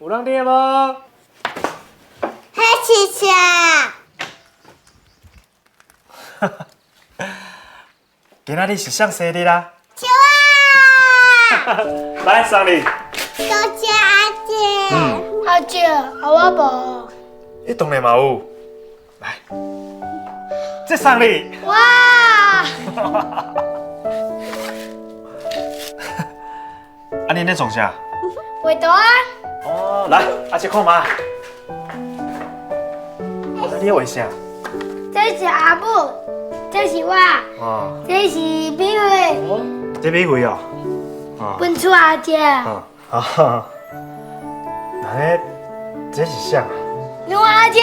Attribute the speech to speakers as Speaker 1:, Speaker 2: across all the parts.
Speaker 1: 有人佇無？
Speaker 2: 彼是啥？
Speaker 1: 今仔日是誰生日啦？
Speaker 2: 秋啊！
Speaker 1: 來送你。
Speaker 2: 多謝阿姐。
Speaker 3: 阿姐，啊我無。
Speaker 1: 你當然嘛有。來，這送你。
Speaker 3: 哇！
Speaker 1: 啊，你咧創啥？
Speaker 3: 畫圖啊。
Speaker 1: 哦，來，阿姐看覓。啊，你咧畫啥？
Speaker 3: 這是阿母，這是我，
Speaker 1: 哦，
Speaker 3: 這是美惠。
Speaker 1: 這美惠哦。哦。
Speaker 3: 分厝阿姐。
Speaker 1: 啊啊。那這是啥啊？
Speaker 3: 牛阿姐。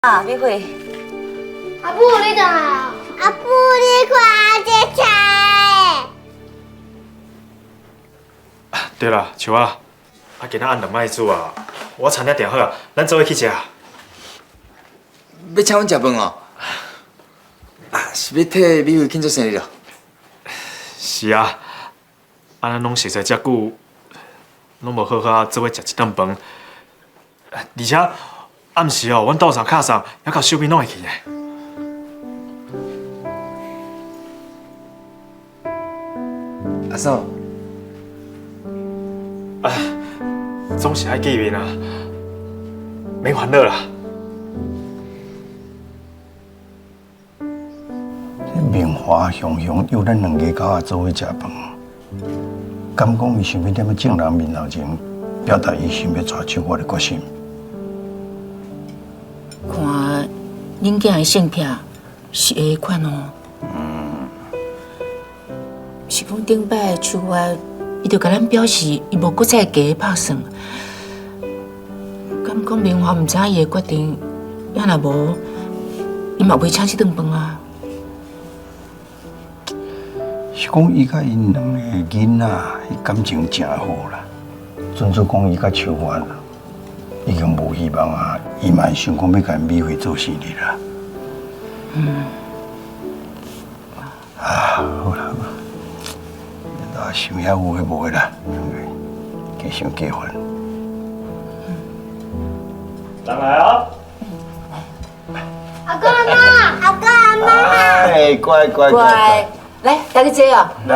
Speaker 4: 啊，美惠。
Speaker 3: 阿母，你轉來啊！
Speaker 2: 阿母，你看阿姐菜。
Speaker 1: 對啦，秋仔，啊，今仔暗頓愛煮啊，我餐廳訂好啊，咱做伙去食。
Speaker 5: 欲請阮食飯哦？啊，是欲替美惠慶祝生日囉？
Speaker 1: 是啊，啊，咱攏熟似遮久，攏無好好做伙食一頓飯，而且暗時哦，阮鬥相敲送，猶夠秀美攏會去的。
Speaker 5: 阿嫂，
Speaker 1: 哎，總是愛見面啊，免煩惱啦。
Speaker 6: 這明華雄雄約咱兩家狗仔做伙食飯，敢講伊想欲踮咧眾人面頭前表達伊想欲娶秋花的決心？
Speaker 7: 看恁囝的性癖是下款哦。
Speaker 6: 嗯。
Speaker 7: 是講頂擺秋花，伊就共咱表示伊無閣再加拍算。敢講明華毋知影伊的決定，也若無，伊嘛袂請這頓飯啊。
Speaker 6: 是講伊佮𪜶兩个囡仔，感情誠好啦。準做講伊佮秋花已經無希望啊，伊嘛會想講欲共美惠做生日啦。
Speaker 7: 嗯。
Speaker 6: 啊，好啦好啦，免再想遐有的無的啦，加想加煩。
Speaker 1: 人來啊！
Speaker 3: 阿公阿嬤，
Speaker 2: 阿公阿嬤。
Speaker 6: 哎，乖乖
Speaker 7: 乖，來，大家坐哦。
Speaker 1: 來，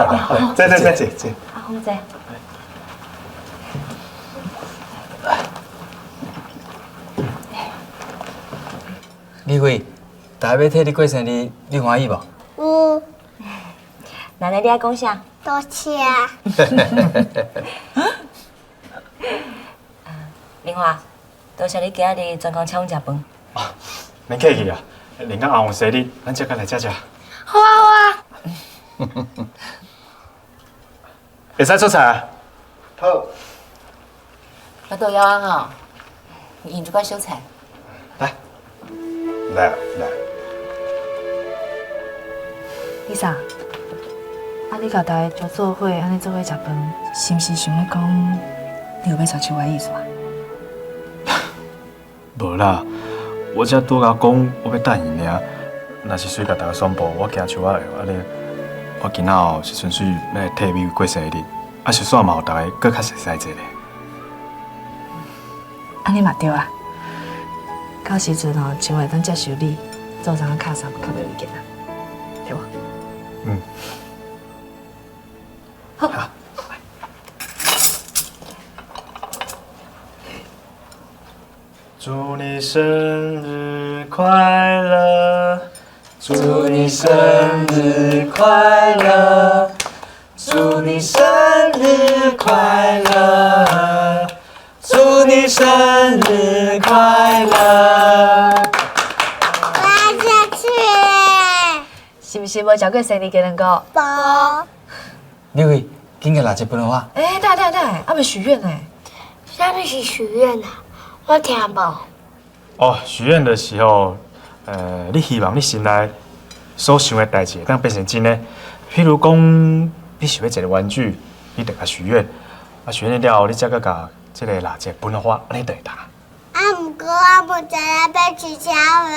Speaker 1: 坐坐坐坐坐。
Speaker 4: 阿紅坐。
Speaker 5: 美惠，大家欲替你過生日，你歡喜無？
Speaker 2: 有。
Speaker 4: 奶奶，你愛講啥？
Speaker 2: 多謝。
Speaker 4: 明華，多謝你今仔日專工請阮食飯。
Speaker 1: 啊，免客氣啊，連甲阿旺生日，咱才閣來食食。
Speaker 3: 好啊好啊。
Speaker 1: 會使出菜啊？
Speaker 6: 好。
Speaker 7: 巴肚枵啊吼，你用一寡小菜。
Speaker 1: 來。
Speaker 6: 來來。
Speaker 8: 李嫂，啊，你共大家招做伙，按呢做伙食飯，是毋是想欲講你有欲娶秋花的意思啊？
Speaker 1: 無啦，我才拄共講，我欲等伊爾。若是隨共大家宣布，我驚秋花會按呢。我今仔哦是純粹欲替美惠過生日，啊，順紲嘛予大家閣較熟似一下。
Speaker 8: 按呢嘛對啊。到時陣吼，秋花會當接受你，做啥敲啥嘛較袂有意見啊，對無？
Speaker 1: 嗯。
Speaker 4: 好。
Speaker 1: 祝你生日快樂！祝你生日快樂！祝你生日快樂！祝你生日快樂！
Speaker 2: 我要下去咧。
Speaker 8: 是毋是無食過生日雞卵糕？
Speaker 2: 無。
Speaker 5: 美惠，緊共蠟燭分予我。
Speaker 8: 欸，等下等下等下，猶未許願呢。
Speaker 3: 啥物是許願啊？我聽無。
Speaker 1: 哦，許願的時候，你希望你心內所想的代誌會當變成真的。譬如講，你想欲一个玩具，你就共許願，啊，許願了後，你才閣共這个蠟燭分予我，按呢就會當。
Speaker 2: 啊，啊，毋过我无知影欲去啥货。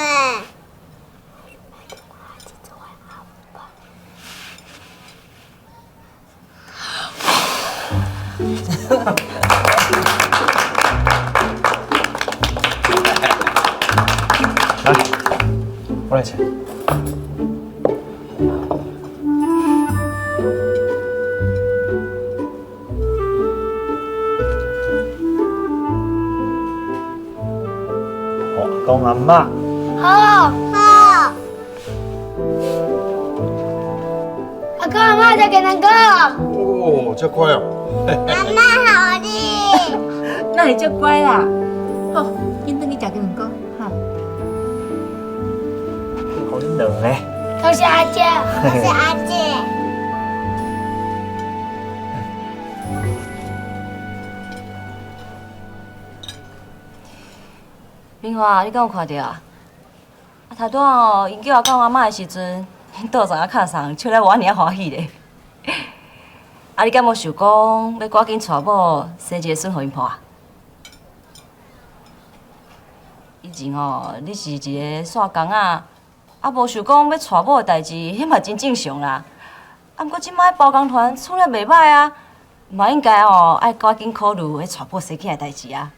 Speaker 1: 来，我来切。阿公阿嬤，
Speaker 3: 好，好。阿公阿嬤，再给两个。
Speaker 9: 哦，这快哦。
Speaker 2: 阿嬤好哩。
Speaker 7: 那会足乖啦。好，紧转去食鸡卵糕，哈。
Speaker 1: 予恁两个。
Speaker 3: 多谢阿姐，
Speaker 2: 多谢阿姐。
Speaker 4: 明华，你敢有看著啊？啊，头拄仔吼，𪜶叫阿公阿嬤的时阵，恁倒转仔敲送，笑了无按呢仔欢喜咧。啊，你敢无想讲欲赶紧娶某，生一个孙予𪜶抱啊？以前吼，你是一个煞工仔，啊，无想讲欲娶某的代志，彼嘛真正常啦。啊，毋过这摆包工团处了袂䆀啊，嘛应该吼爱赶紧考虑彼娶某生囝的代志啊。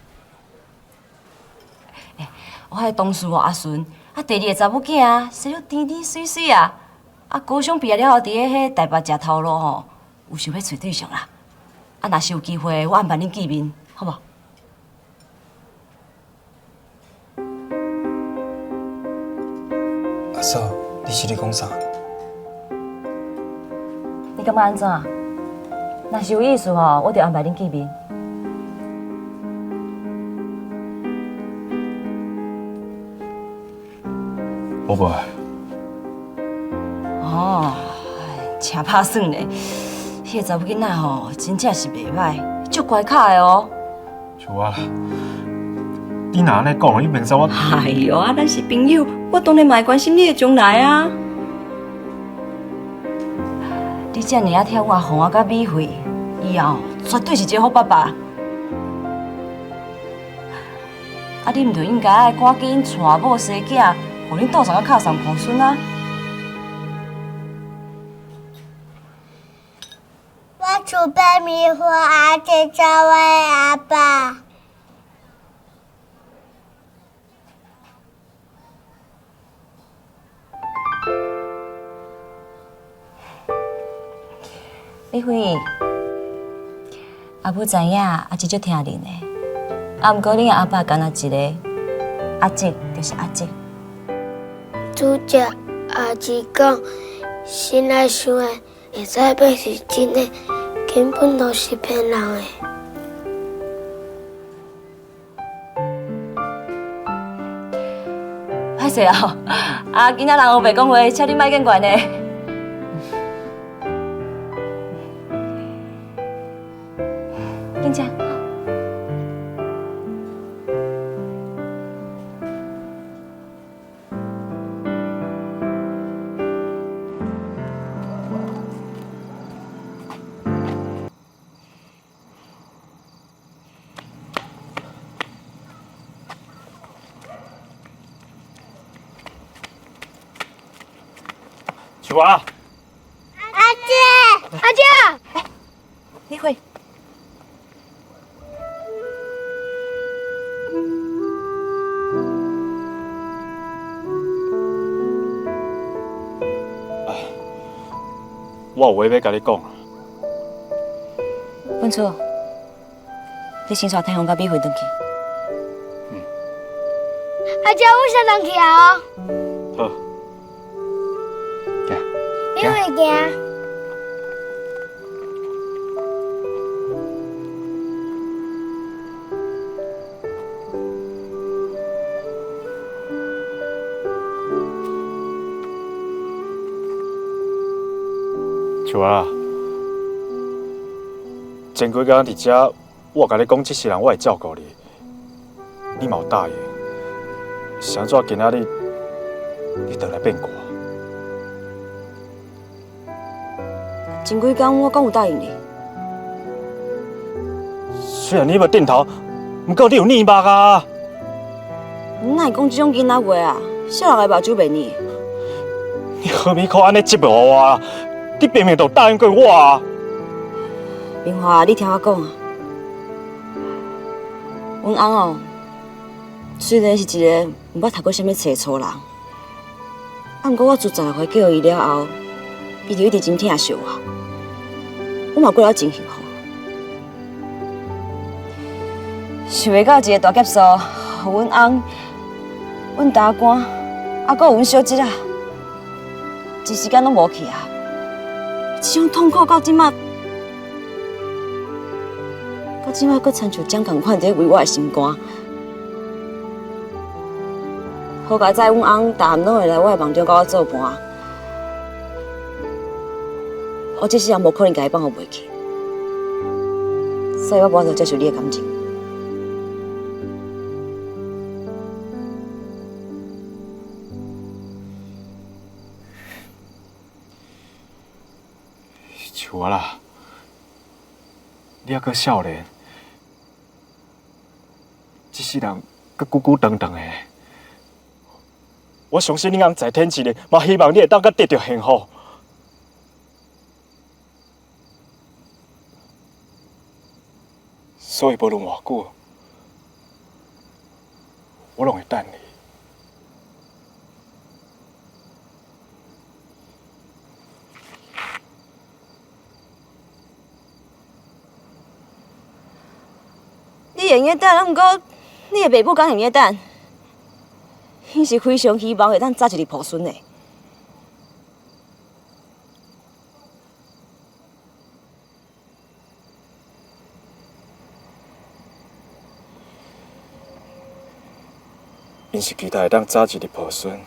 Speaker 4: 我彼同事哦，阿顺，啊，第二个查某囝啊，生了甜甜媠媠啊，啊，高中毕业了后，伫咧彼台北食头路吼，有想欲揣对象啦。啊，若是有机会，我安排恁见面，好无？
Speaker 5: 阿嫂，你是咧讲啥？
Speaker 4: 你感觉按怎？若是有意思吼，我就安排恁见面。
Speaker 1: 我无爱。
Speaker 4: 哦，真拍算咧，彼个查某囡仔吼，真正是袂䆀，足乖巧的哦。
Speaker 1: 像我啦，你若按呢讲，你明知我。
Speaker 4: 哎哟，啊，咱是朋友，我当然嘛会关心你的将来啊。你遮尔啊疼阮阿红啊佮美惠，以后绝对是一个好爸爸。啊，你毋就应该爱赶紧娶某生囝，予恁倒送仔敲送抱孙啊！
Speaker 2: 我储备米粉，阿姐做我的阿爸。
Speaker 4: 美惠，阿母知影阿姊足疼恁的，啊，毋过恁阿爸干焦一个，阿姊就是阿姊。
Speaker 3: 主角阿姊讲，心内想的会使变是真的，根本都是骗人的。
Speaker 4: 歹势哦，啊，囡仔人乌白讲话，请你莫见怪呢。紧食。
Speaker 1: 秋华。
Speaker 2: 阿姐，
Speaker 3: 阿姐，
Speaker 4: 你会。
Speaker 1: 我有话欲共你讲。
Speaker 4: 文初，你先带天虹佮美惠转去。
Speaker 1: 嗯。
Speaker 3: 阿姐，我先转去啊。
Speaker 1: 好。行。
Speaker 3: 美惠行。
Speaker 1: 秋华，前几工伫遮，我共你讲，这世人我会照顾你，你嘛有答应。是按怎今仔日你倒来变卦？
Speaker 4: 前几工我敢有答应你？
Speaker 1: 虽然你无点头，毋过你有耳目啊。
Speaker 4: 你哪会讲這種囡仔話啊？啥人的目睭袂膩？
Speaker 1: 你何必閣按呢折磨我啊？你明明就答應過我啊！
Speaker 4: 明華，你聽我講啊，阮翁哦，雖然是一个毋捌讀過啥物冊粗人，啊，毋過我自十六歲嫁予伊了後，伊就一直真疼惜我，我嘛過了真幸福。想袂到一个大劫數，予阮翁、阮大官，啊，閣有阮小侄仔，一時間攏無去啊！這種痛苦到這馬，到這馬閣親像針仝款佇咧為我的心肝。好佳哉，阮翁逐暗攏會來我的夢中佮我做伴，我這世人無可能共伊放予袂去，所以我無法度接受你的感情。
Speaker 1: 像我啦，你犹阁少年，這世人阁久久長長的。我相信你翁在天之靈，嘛希望你會當閣得著幸福。所以無論偌久，我攏會等你。
Speaker 4: 你會用得等，毋過你的爸母敢會用得等？𪜶是非常希望會當早一日抱孫的。
Speaker 1: 𪜶是期待會當早一日抱孫，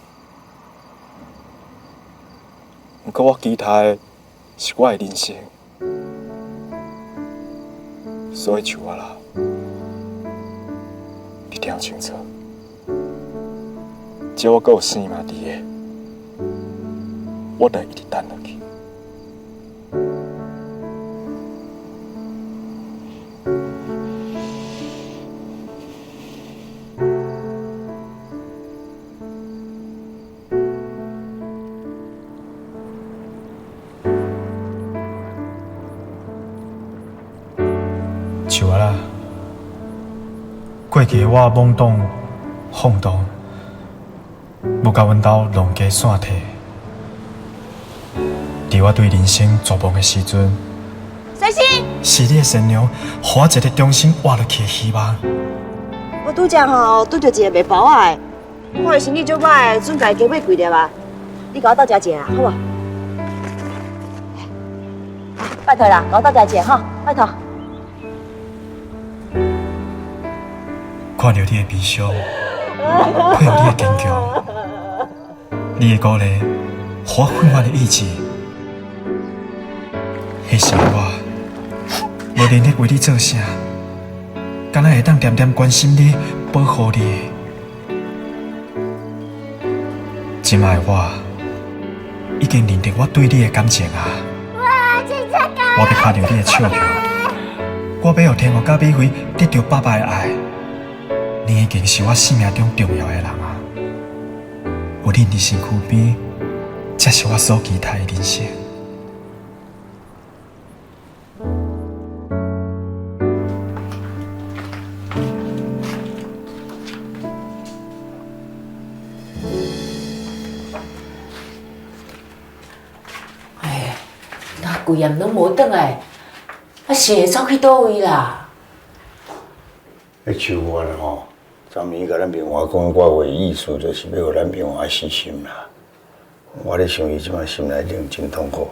Speaker 1: 毋過我期待的是我的人生，所以像我啦，你聽清楚。只要我閣有生命佇个，我就會一直等落去。像我啦，過去的我懵懂、放蕩。無共阮兜弄家散体，伫我對人生絕望的時陣，是你的善良，予我一個重新活落去的希望。
Speaker 4: 我拄才吼拄著一個賣包仔的，看伊生意足歹，准共伊加買幾粒啊！你共我鬥食一下，好無？拜託啦，共我鬥食一下吼，拜託。
Speaker 1: 看著你的悲傷，佩服你的堅強。你的鼓勵，予我奮發的意志。彼時我無能力為你做啥，敢若會當恬恬關心你、保護你。這擺的我已經認定我對你的感情啊！我欲牽著你的笑容，我欲予天父佮美惠得著爸爸的愛。你已經是我生命中重要的人啊！有恁佇身軀邊，才是我所期待的人生。
Speaker 7: 哎，那規暗攏無轉來，啊是會走去佗位啦？
Speaker 6: 彼秋月吼，昨暝共咱明華講我話意思，就是欲予咱明華死心啦。我咧想伊這擺心內頂真痛苦，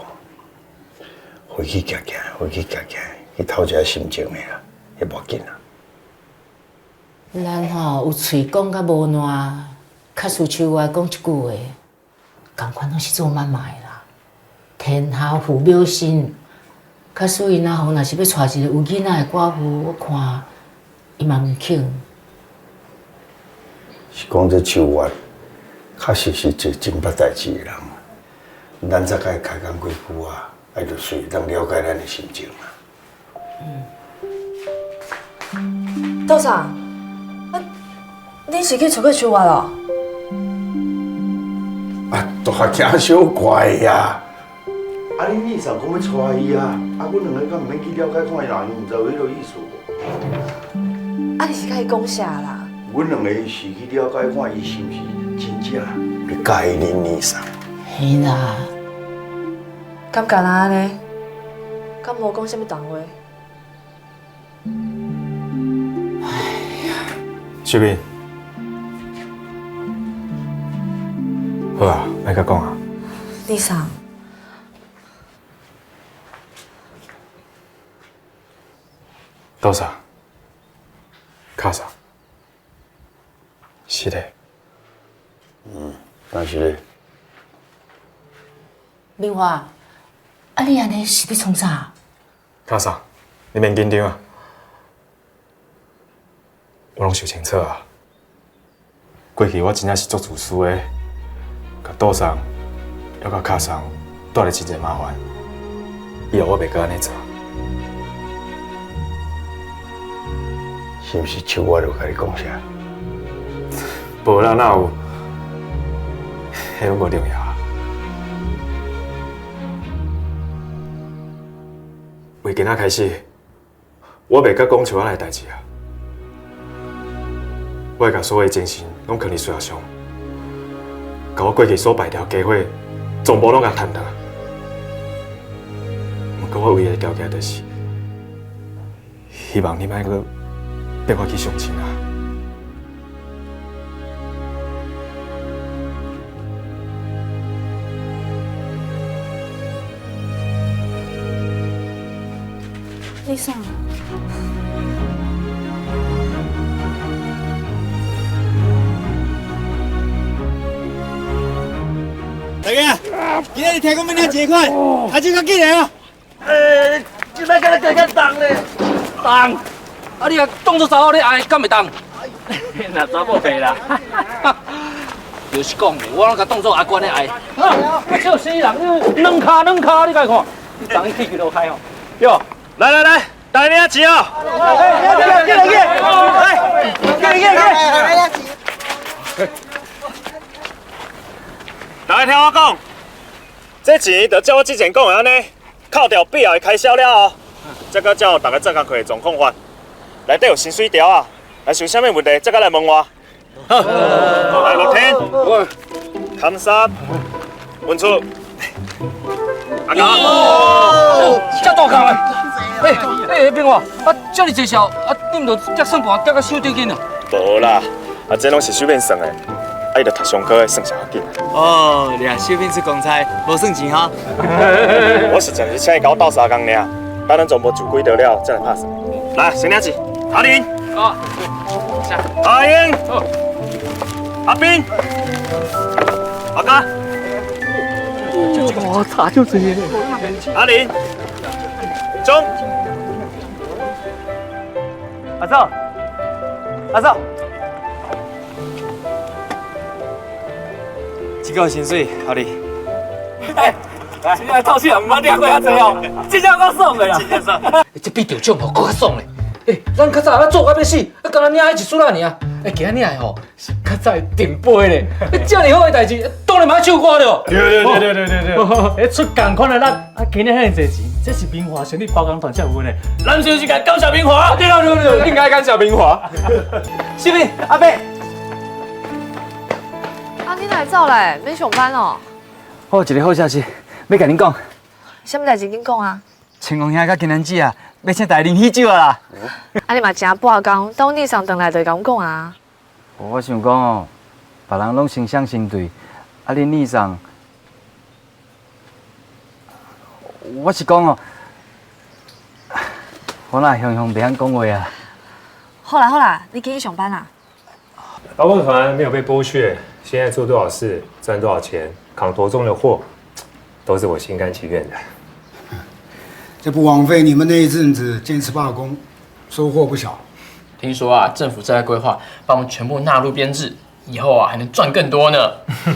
Speaker 6: 回去行行，回去行行，去透一下心情的啦，彼無要緊啦。
Speaker 7: 咱吼有喙講甲無爛，較輸秋月講一句話，仝款攏是做媽媽的啦。天下父母心，假使𪜶阿父若是欲娶一个有囡仔的寡婦，我看伊嘛毋肯。
Speaker 6: 是講這秋月，確實是一個真捌代誌的人。咱才共伊開講幾句啊，愛就隨當了解咱的心情啦。
Speaker 8: 道長，啊，你是去揣过秋月咯？
Speaker 9: 啊，大惊小怪呀！啊，恁二嫂讲欲娶伊啊，啊，阮两个敢毋免去了解看伊，伊毋知有彼个意思无？
Speaker 8: 啊，你是共伊讲啥啦？
Speaker 6: 阮两个是去了解看伊是毋是真正會佮意恁二嫂。
Speaker 7: 嘿啦，
Speaker 8: 敢干焦按呢？敢無講啥物重話？
Speaker 1: 秀敏，好啊，莫閣講啊。
Speaker 8: 二嫂，
Speaker 1: 多謝，卡嫂，是的。
Speaker 6: 嗯，但是咧，
Speaker 7: 明華，啊你按呢是欲創啥？
Speaker 1: 卡嫂，你免緊張啊，我攏想清楚啊。過去我真正是足自私的，共杜桑，猶共卡桑帶來真濟麻煩，以後我袂閣按呢做。
Speaker 6: 是毋是秋月有共你講啥？
Speaker 1: 無啦，哪有？彼攏無重要啊。為今仔開始，我袂閣講秋仔的代誌啊。我會共所有精神攏囥佇事業上，共我過去所敗掉機會，全部攏共趁轉來。毋過我唯一的條件就是，希望你莫閣逼我去相親啊。
Speaker 8: 二嫂，
Speaker 10: 大哥，今仔日聽講欲領錢款，開手較緊的哦。
Speaker 11: 欸，這擺敢若加較重咧，重。啊，你若當作查某咧愛，敢會重？
Speaker 12: 若查某袂啦。
Speaker 11: 就是講，我攏共當作阿官咧愛。啊，笑死人！你軟跤軟跤，你共看，你昨昏氣球都開哦。
Speaker 1: 喲，來來來，大家領錢哦！
Speaker 10: 來，進來進來，來，進來進來。
Speaker 1: 大家聽我講，這錢就照我之前講的按呢，扣掉必要的開銷了後，再閣照大家做工課的狀況發，內底有薪水條啊，若是有啥物問題，再閣來問我。好，來樂天，唐三，文初，阿剛，
Speaker 11: 這大空的，欸欸，變話，啊，這爾濟數，啊，你毋著疊算盤疊甲手抽筋啊？
Speaker 1: 無啦，啊，這攏是小敏算的，啊，伊著讀商科的，算啥較緊。
Speaker 5: 哦，掠小敏出公差，無算錢吼。
Speaker 1: 我實在是請伊共我鬥相共爾，等咱全部就軌道了，才來拍算。來，先領錢，阿林，
Speaker 11: 哦，
Speaker 1: 阿英，阿斌，阿嘉，
Speaker 11: 哇，差就濟咧。
Speaker 1: 阿林，鐘，阿嫂，阿嫂，這個薪水，予你。
Speaker 11: 哎，真正透死人，毋捌領過遐濟哦，真正夠爽的啦。
Speaker 5: 真正爽。
Speaker 11: 這比得獎吼閣較爽咧。欸，咱較早咱做到欲死，啊，干焦領彼一絲仔爾。欸，今仔領的吼是較早的定杯咧。這爾好的代誌，當然嘛愛唱歌了。
Speaker 13: 對對對對對對對。欸，出仝款的力，啊，今年遐爾濟錢，這是明華成立包工團才有的呢。咱就是該感謝明華。
Speaker 11: 對對對對，
Speaker 13: 應該感謝明華。
Speaker 5: 小敏，阿伯。
Speaker 8: 啊，你哪會走來？欲上班哦？
Speaker 5: 我有一个好消息，欲共恁講。
Speaker 8: 啥物代誌？緊講啊！
Speaker 5: 千王兄佮金蘭姊啊，欲請大家啉喜酒啊啦！
Speaker 8: 啊，你嘛誠半工，等二嫂轉來就會共阮講啊。
Speaker 5: 我想講哦，別人攏成雙成對，啊，恁二嫂，我是講哦，我哪雄雄袂曉講話啊。
Speaker 8: 好啦好啦，你緊去上班啦。
Speaker 14: 包工團沒有被剝削，現在做多少事賺多少錢，扛多重的貨，都是我心甘情願的。
Speaker 15: 這不枉費你們那一陣子堅持罷工，收穫不小。
Speaker 12: 聽說啊，政府正在規劃把我們全部納入編制，以後啊還能賺更多呢。